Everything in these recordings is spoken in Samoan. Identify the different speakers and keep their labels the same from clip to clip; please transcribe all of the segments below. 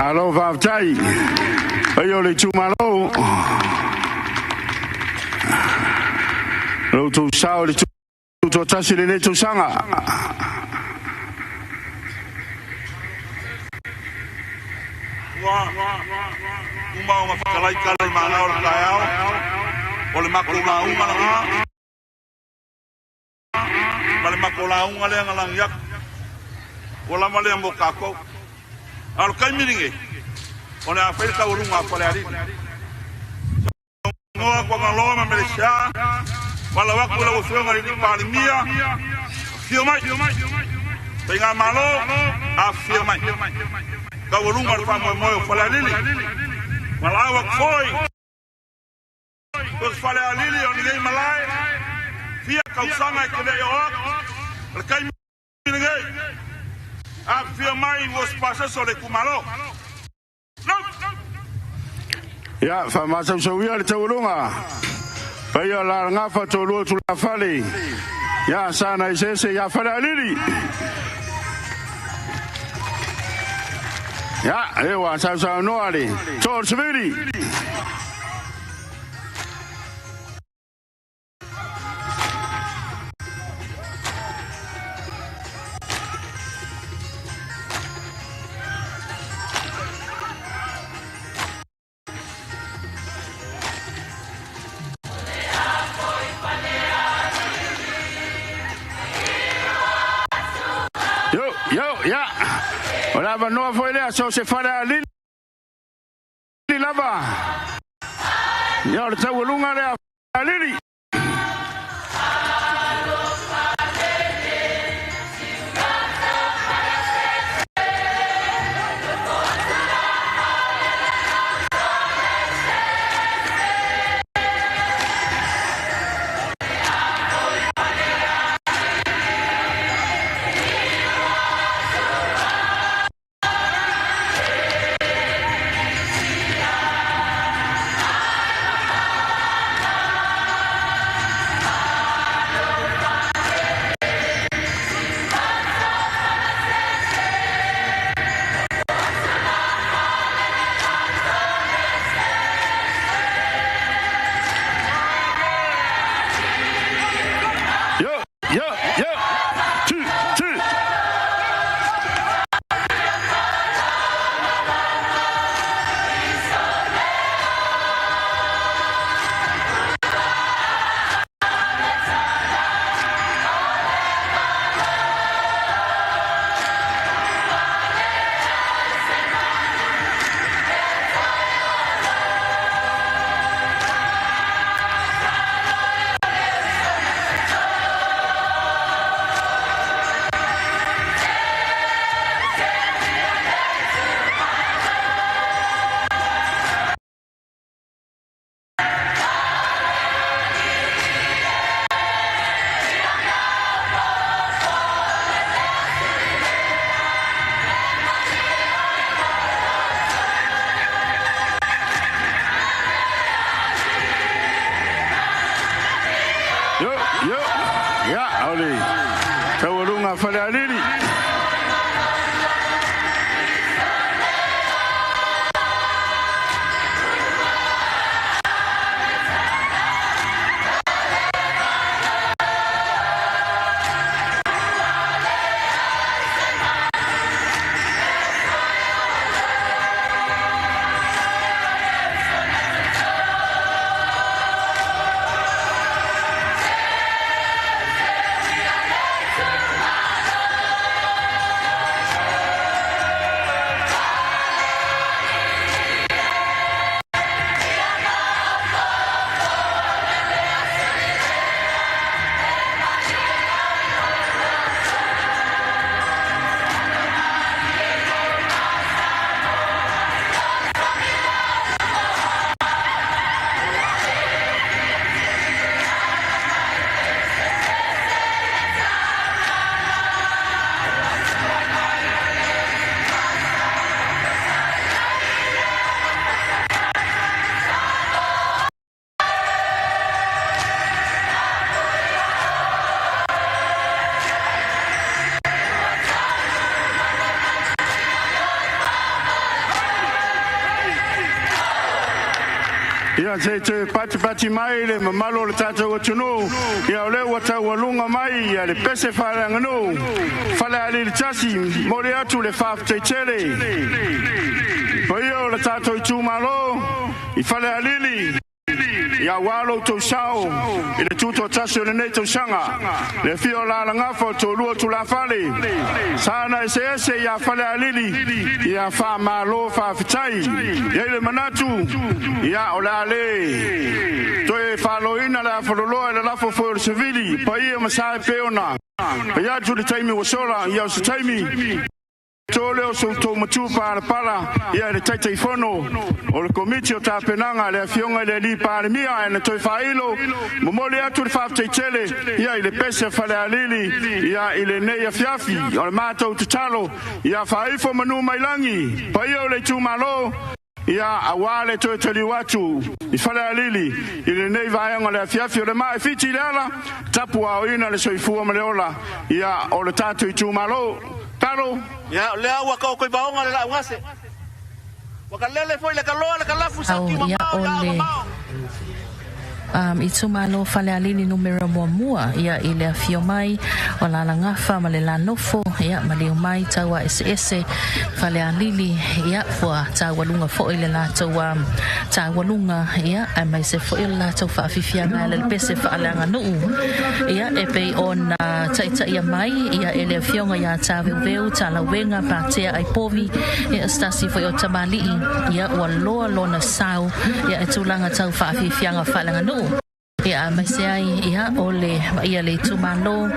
Speaker 1: Alo faafetai. Paia o le itumalo. Lo outou sao i le tutoatasi i lenei tausaga.
Speaker 2: Ua uma ona fetalai tala i mana o le taeao, o le matou lauga lena, ma le matou lauga lea na lagi atu. Ua lava lea mo tatou. A o le taimi lenei, o le a fai le taualuga a Falealili. Saunoa Tagaloa ma Melesia, valaau atu i lau Afioga i le Palemia, afio mai, Faigamalo, afifio mai. Taualuga le faamoemoe o Falealili. Valaau atu foi, o Falealili o lenei malae, fia tausaga e te le i oo atu, o le taimi lenei, afifio mai ua se pasese o le itumalo.
Speaker 1: Ia, faamasausauia le taualuga. Paia la gafa tolua tulafale. Ia, sana eseese ia Falealili. Ia, e ua sausaunoa le too o le savili. Yo, yo, ia. O le avanoa foi lea so se Falealili lava. Ia, o le taualuga lea Falealili. Falealili. Ia se i patipati mai le mamalu o le tatou atunuu, ia o lea ua taualuga mai ia le pese faaleaganuu Falealili 1, momoli atu le faafetai tele. Paia o le tatou itumalo i Falealili, ia aua lo outou sao i le tutoatasi o lenei tausaga, le afio o Alalagafa o Toalua Tulafale, sa na eseese ia Falealili, ia faamalo faafetai. E i ai le manatu, ia o le a le toe faloina le afaloloa i le lafo foi o le savili, paia ma sa e pei ona fai atu i le taimi ua sola, ia o se taimi to lea o so outou matupalapala ia i le Taitaifono o le Komiti o Tapenaga, le Afioga i le Palemia. Ae na toe faailo, momoli atu le faafetai tele ia i le pese a Falealili ia i lenei afiafi. O le matou tatalo ia faaifo manu mai lagi paia o le itumalo ia aua le toe taliu atu i Falealili i lenei vaega o le afiafi. O le maa e fiti i le ala, tapuaoina le soifua ma le ola ia o le tatou itumalo. Talo.
Speaker 3: Ia, o lea ua taoto i vaoga le laugase. Ua kalele foi le kaloa le kalafu sa
Speaker 4: Au,
Speaker 3: ti
Speaker 4: ia
Speaker 3: mamao
Speaker 4: o
Speaker 3: ia
Speaker 4: le
Speaker 3: mamao.
Speaker 4: Itumalo Falealili numera 1, ia i le afio mai o Lalagafa ma le Lanofo, ia maliu mai taua eseese Falealili, ia ua taualuga foi le latou taualuga, ia aemaise foi o le latou faafiafiaga e le pese faaleaganuu, ia e pei ona taitaia mai ia e le afioga ia Taveuveu Talauega Patea Aipovi, ia se tasi foi o tamalii ia ua loa lona sao ia e tulaga tau faafiafiaga faaleaganuu, ia aemaise ai ia o le ia le itumalo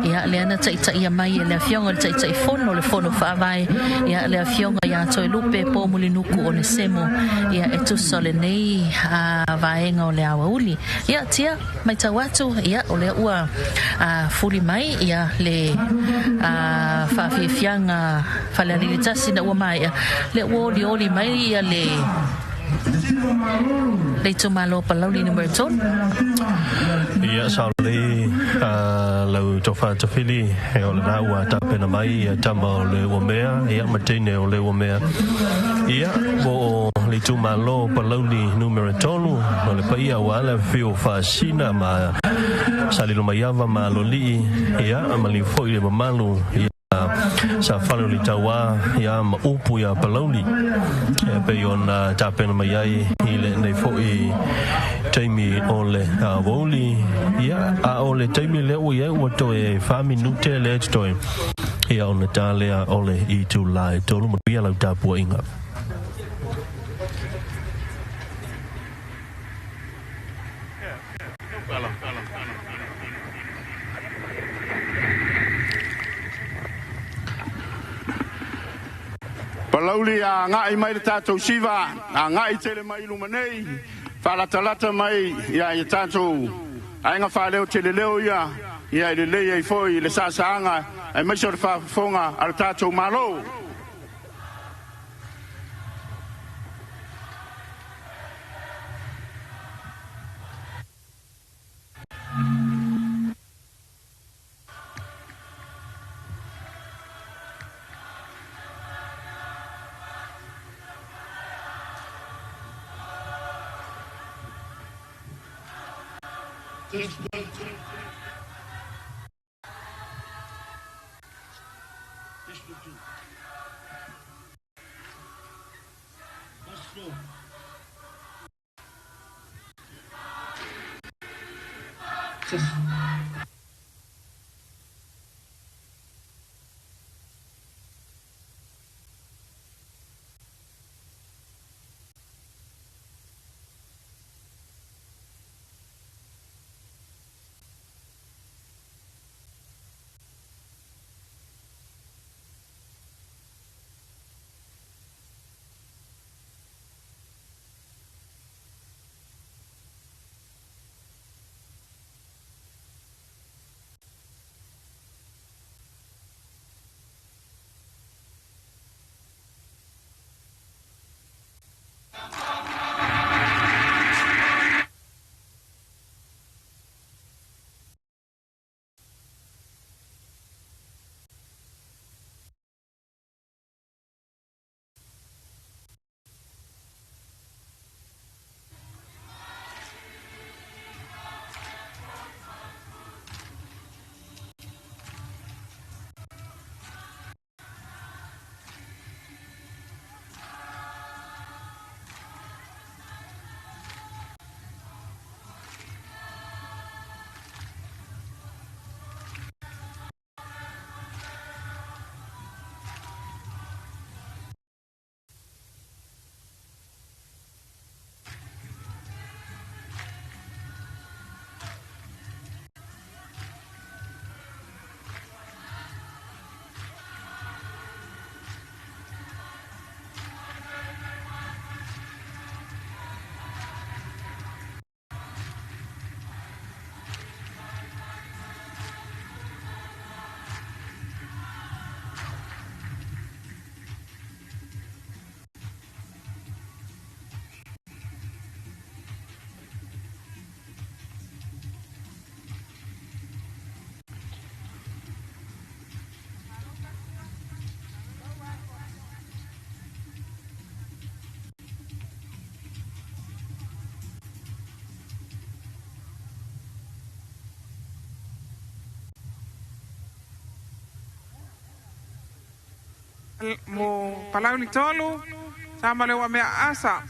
Speaker 4: ia lea na taitaia mai e le afioga le Taitaifono le Fono Faavae, ia le afioga ia Toelupe Poumulinuku Onesemo, ia e tusa o lenei vaega o le aoauli. Ia tia matau atu ia o lea ua fuli mai ia le faafiafiaga Falealili 1 na ua maea, lea ua olioli mai ia le itumalo Palauli numera 3.
Speaker 5: Ia sa le lau tofa tafili e o le na ua tapena mai ia tama o le ua mea ia matine o le ua mea ia mo o le itumalo Palauli numera 3, o le paia ua ala fio faasina ma salilo maiava ma lolii ia ma li foi le mamalu ia sa fale o le tauā ia ma upu ia Palauli e pei ona tapena mai ai i lenei foi taimi o le aoauli. Ia a o le taimi lea ua iai ua toe 4 minute lea totoe ia ona ta lea o le itula e 3. Manuia lau tapuaiga.
Speaker 1: Palauli a agai mai le tatou siva, agai tele mai i luma nei, faalatalata mai ia i tatou aiga faaleo teleleo ia ia i lelei ai foi le saasaaga aemaise o le faafofoga a le tatou Malo.
Speaker 6: Mo Palauli tolu, sama le mea asa.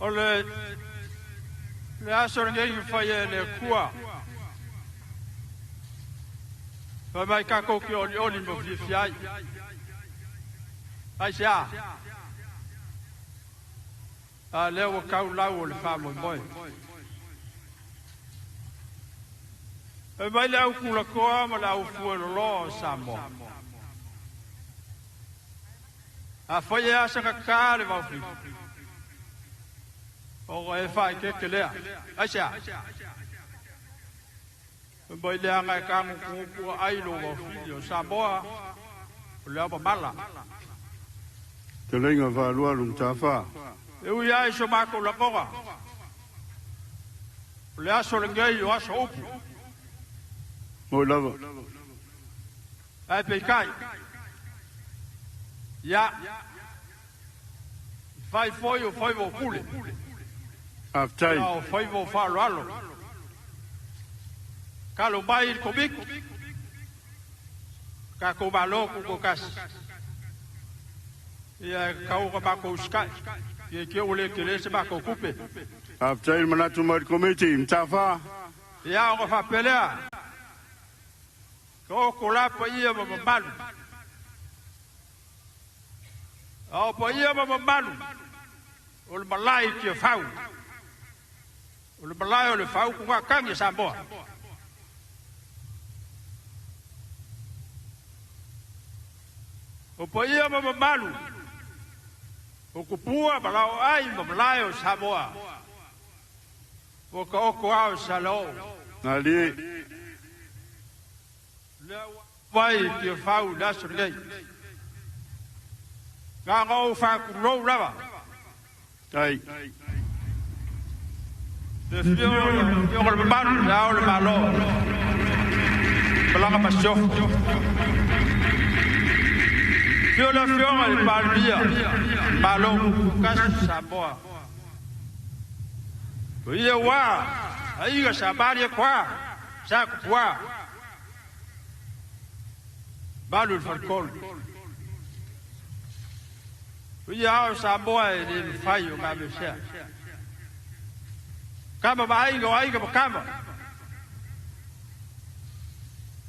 Speaker 7: O le aso lenei ua faia e le Atua, fai mai tatou te olioli ma fiafia ai. Aisea? A lea ua tau lau o le faamoemoe. Fai mai le au tulatoa ma le au fueloloa o Samoa. Afai e asa gata le vaofili, o e faaeteete lea. Aisea? Fai mai leaga e tagutugutu ai lo vaofili o Samoa, o le aomamala.
Speaker 1: Fetalaiga faalualu Matafā.
Speaker 7: E ui ai so matou lagoga, o le aso lenei o aso upu.
Speaker 1: Moi lava.
Speaker 7: Ae peitai, ia, fai foi o faiva o pule.
Speaker 1: Faafetai.
Speaker 7: Ia o faiva o faaaloalo. Talo mai i le Komiti. Tatou Malo Tutoatasi, ia e tatau ona matou usitai, i te i ua le tele se matou tupe.
Speaker 1: Faafetai le manatu mai le Komiti Mataafa.
Speaker 7: Ia ona faapea lea, taoto la paia ma mamalu. A o paia ma mamalu o le malae i Tiafau, o le malae o le faautugatagi a Samoa. O paia ma mamalu o tupua ma laoai ma malae o Samoa, ua taoto ao i Salao.
Speaker 1: Malie.
Speaker 7: Lea ua mai i Tiafau i le aso lenei. Na ona ou faatulou lava.
Speaker 1: Tai.
Speaker 7: Le afio o le Afioga i le Mamalu i Le Ao o le Malo ma Lana Masiofo. Afio le Afioga i le Palemia, Malo Tutoatasi o Samoa. O ia ua aiga Sa Malietoa, Sa Tupua, malu i le faletolu. O ia ao Samoa e le mafai ona aveesea. Tama ma Aiga, o Aiga ma Tama.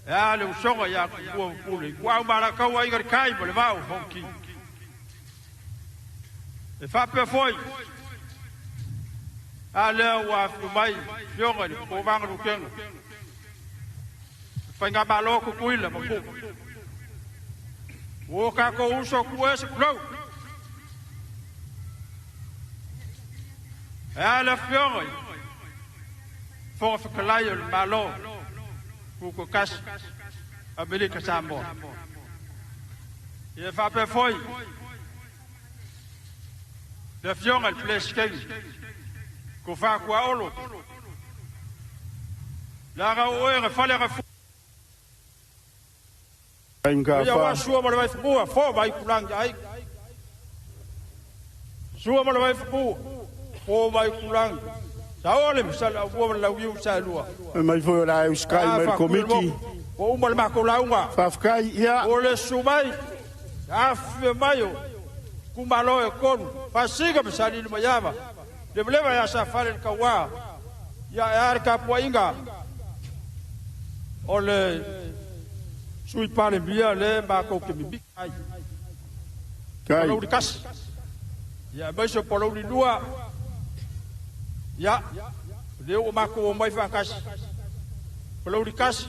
Speaker 7: E a le usoga ia Tumua ma Pule, Ituau ma Alataua, Aiga i le Tai ma le Vaa o Fonoti. E faapea foi, a lea ua afio mai Afioga i le Kovana Lutena, le Faigamalo a Tutuila ma Manua. Ua o tatou uso, tuua se pulou. E a le Afioga i le Fofoga Fetalai o le Malo Tutoatasi Amerika Samoa. E faapea foi le Afioga i le Peresetene, Tofa Tuaolo, leaga o oe na fale
Speaker 1: Tai
Speaker 7: ia aua
Speaker 1: Mataafa.
Speaker 7: Sua ma le Vaifanua, Fofo ma Aitulagi, Aiga. Sua ma le Vaifanua, Fofo ma Aitulagi, Saole ma Saleaaumua ma le Launiu na Saelua.
Speaker 1: Fai mai foi o le a e usitai
Speaker 7: A
Speaker 1: mai le
Speaker 7: Faatui o le
Speaker 1: Komiti.
Speaker 7: Motu, ua uma le matou lauga.
Speaker 1: Faafetai, ia.
Speaker 7: O le susu mai, afifio mai o itumalo e tolu, Pasika ma Salili Maiava, Levaleva ia Safale le Taua, ia e a le tapuaiga o le Sui Palemia le matou te mimita ai.
Speaker 1: Tai.
Speaker 7: Palauli 1, ia aemaise o Palauli 2, ia lea ua matou omai faatasi. Palauli 1,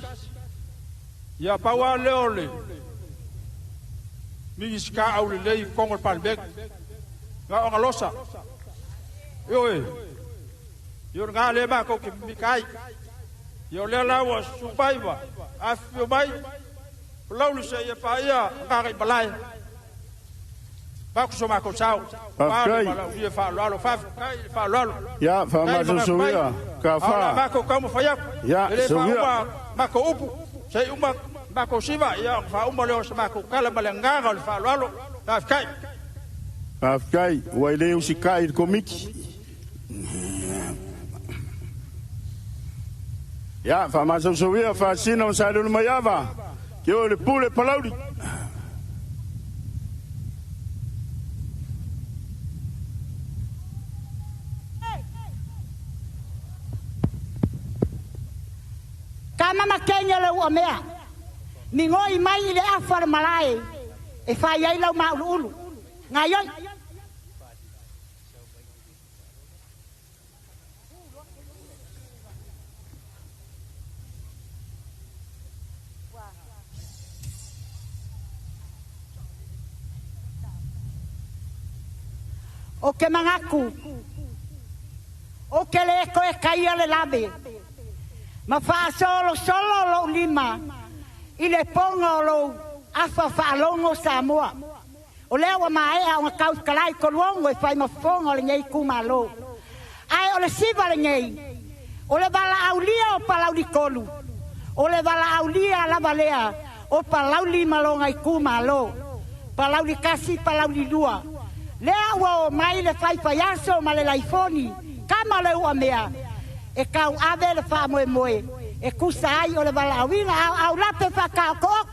Speaker 7: ia pau lava lea o le Minisita aulelei i totonu o le Palemene, na o Galosa. Ioe, ia o lena lea matou te mimita ai. Ia o lea la ua susu mai ma afifio mai, Palauli seia paia Gagaimalae. Avatu so matou sao, aua le
Speaker 1: Faafetai.
Speaker 7: valaaulia faaaloalo, faafetai le faaaloalo.
Speaker 1: Ia,
Speaker 7: Faafetai le manatu mai,
Speaker 1: faamasosoia
Speaker 7: a o le a
Speaker 1: Kafa.
Speaker 7: matou taumafai atu,
Speaker 1: Ia,
Speaker 7: e le
Speaker 1: soia.
Speaker 7: faauma matou upu, se i uma matou siva, ia ona faauma lea o se matou tala ma le agaga o le faaaloalo. Faafetai.
Speaker 1: Faafetai, ua e le usitai i le Komiti. Ia, faamasosoia Faasina ma Saelulu Maiava. Ke o le pule Palauli.
Speaker 8: Kama ma Kenya le ua mea. Migoi mai i le afa o le malae e fai ai lau mauluulu. Gaioi. O ke manatu, o ke le toe taia le lave, ma faasolosolo lou lima i le poga o lou afa faalogo Samoa. O lea ua maea ona tautalai toluogo e fai ma fofoga o lenei itumalo. Ae o le siva lenei, o le valaaulia o Palauli 3, o le valaaulia lava lea o Palauli ma lona itumalo. Palauli 1, Palauli 2. Lea ua o mai le faifaiaso ma le laifoni, kama le uamea, e tauave le faamoemoe, e tusa ai o le valaauina au lape whakaoko.